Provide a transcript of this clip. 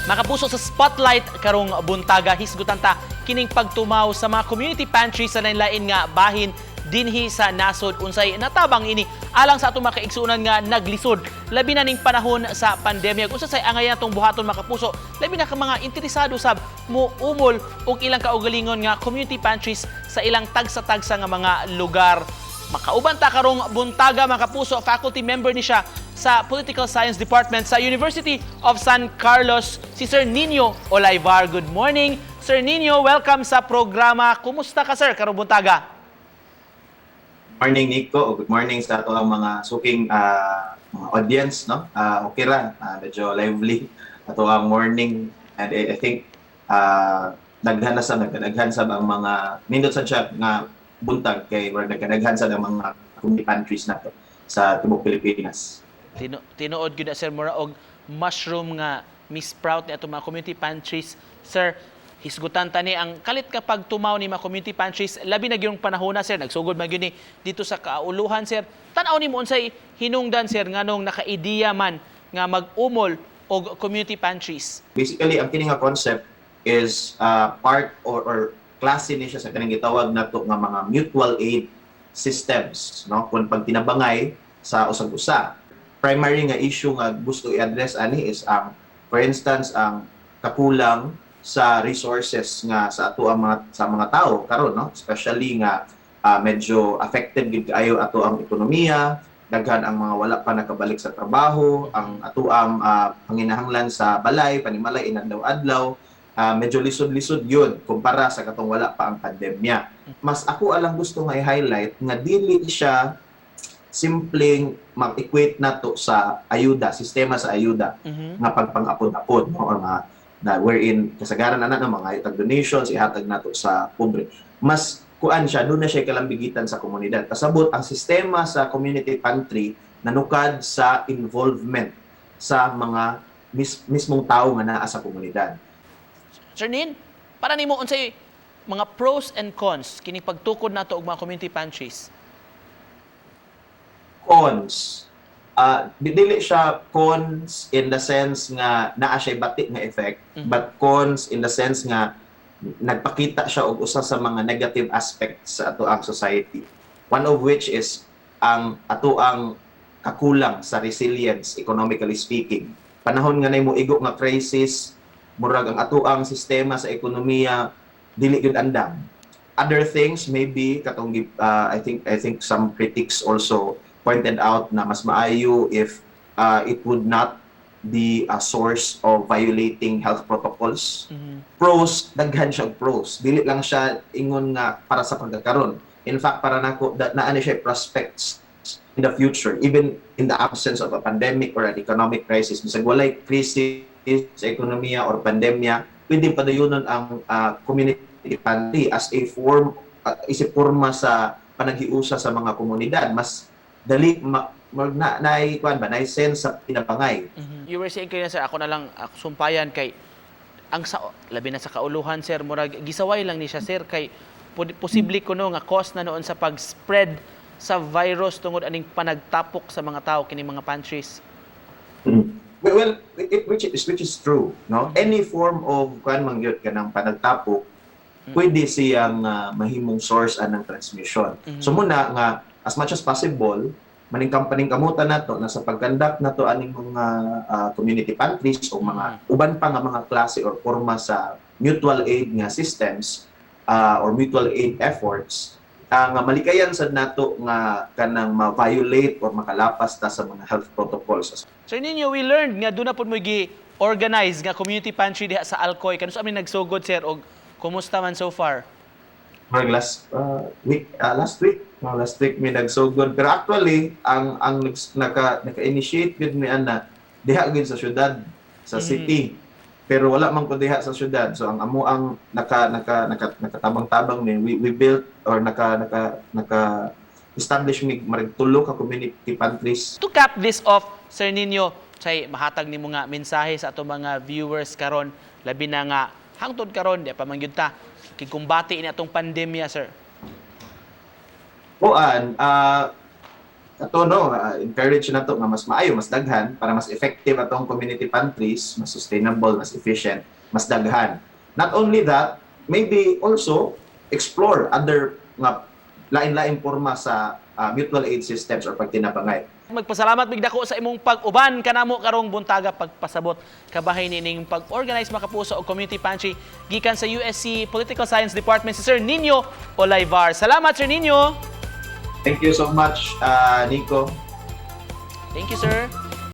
Makapuso, sa spotlight karong buntaga, hisgutan ta kining pagtumaw sa mga community pantry sa lain-lain nga bahin dinhi sa nasod. Unsay natabang ini alang sa atong mga kaigsuonan nga naglisod, labi na ning panahon sa pandemya? Unsa say angay atong buhaton, makapuso, labi na ka mga interesado sab mo umol og ilang kaugalingon nga community pantries sa ilang tagsa-tagsa nga mga lugar? Makauban ta karong buntaga, mga kapuso, faculty member ni siya sa Political Science Department sa University of San Carlos, si Sir Nino Olayvar. Good morning, Sir Nino. Welcome sa programa. Kumusta ka, sir, karong buntaga? Morning, Nico. Good morning sa ato ang mga suking mga audience, no? Okay ra, medyo lively ato ang morning and I think daghan na sa nagdaghan sa ang mga nindot sa siya nga buntag kay murag nagdaghan sa ang mga community pantries nato sa tibuok Pilipinas. Tinuod gyud na, sir, mura og mushroom nga mi-sprout ni atong mga community pantries. Sir, hisgutan ta ni ang kalit kapag tumaw ni mga community pantries, labi na gyud panahon na, sir, nagsugod man gyud ni dito sa kauluhan, sir. Tan-aw nimo, unsay hinungdan, sir, nganong naka-ideya man nga mag-umol og community pantries? Basically, ang kini nga concept is part or klase ni siya sa kaning gitawag nato nga mga mutual aid systems, no, kung pagtinabangay sa usag-usa. Primary nga issue nga gusto i-address ani is ang, for instance, ang kakulang sa resources nga sa ato ang mga sa mga tao karon, no, especially nga medyo affected gid kaayo ato ang ekonomiya, daghan ang mga wala pa nakabalik sa trabaho, ang ato ang panginahanglan sa balay, panimalay, inadlaw-adlaw, medyo lisod-lisod yun kumpara sa katong wala pa ang pandemya. Mas ako alang gusto nga i-highlight nga dili siya simpleng mag-equate nato sa ayuda, sistema sa ayuda nga pagpang-apod-apod, no, or nga na wherein kasagaran ana ng mga itag donations ihatag nato sa pobre. Mas kuan siya, doon na siya kalambigitan sa komunidad. Pasabot, ang sistema sa community pantry nanukad sa involvement sa mga mismong tao nga naa sa komunidad. Sir Nin, para nimo, unsay mga pros and cons kini pagtukod nato og mga community pantries? Cons, dili siya cons in the sense nga naa siya bati nga effect, but cons in the sense nga nagpakita siya og usa sa mga negative aspects sa ato ang society, one of which is ang ato ang kakulang sa resilience, economically speaking. Panahon nga nay igo nga crisis, murag ang ato ang sistema sa ekonomiya dili gyud andam. Other things maybe katong I think some critics also pointed out na mas maayo if it would not be a source of violating health protocols. Pros, daghan siya og pros. Dili lang siya ingon nga para sa pagkakaron. In fact, para nako naa ni siya prospects in the future, even in the absence of a pandemic or an economic crisis. Bisag walay crisis sa ekonomiya or pandemya, pwede padayonon ang community pantry as a form, isip forma sa panaghiusa sa mga komunidad. Mas dali ma, mag na naay kuan ba, naay sense sa tinabangay. You were saying kaya, sir, ako na lang ako sumpayan kay ang sa labi na sa kauluhan, sir, murag gisaway lang ni siya, sir, kay posible kuno nga cause na noon sa pag-spread sa virus tungod aning panagtapok sa mga tao kini mga pantries. Well, which is true, no? Any form of kuan man gyud, kanang panagtapok, pwede siyang mahimong source anang transmission. So muna nga as much as possible maningkam paningkamutan nato na sa pag-conduct nato aning mga community pantries o mga uban pa nga mga klase or forma sa mutual aid nga systems or mutual aid efforts, nga malikayan sad nato nga kanang ma-violate or makalapas ta sa mga health protocols. Sir Nino, we learned nga doon na pud mo gi-organize nga community pantry diha sa Alcoy. Kanus-a man nagsugod, sir, og kumusta man so far? Murag last week, last week, no, last week may nagsugod. Pero actually, ang naka-initiate gud mi ana diha gyud sa syudad, sa city. Pero wala man ko diha sa syudad. So ang amo ang naka naka naka nakatabang-tabang ni we built or naka naka naka establish mi marag tulo ka community pantries. To cap this off, Sir Nino, say mahatag nimo nga mensahe sa ato mga viewers karon, labi na nga hangtod karon di pa man gyud ta kikumbati ini atong pandemya, sir. Kuan, Ato no, encourage na to nga mas maayo, mas daghan para mas effective atong community pantries, mas sustainable, mas efficient, mas daghan. Not only that, maybe also explore other nga lain-lain porma sa mutual aid systems or pagtinabangay. Magpasalamat mig dako sa imong pag-uban kanamo karong buntaga, pagpasabot kabahin nining pag-organize, makapuso, og community pantry gikan sa USC Political Science Department, si Sir Nino Olaivar. Salamat, Sir Nino. Thank you so much, Nico. Thank you, sir.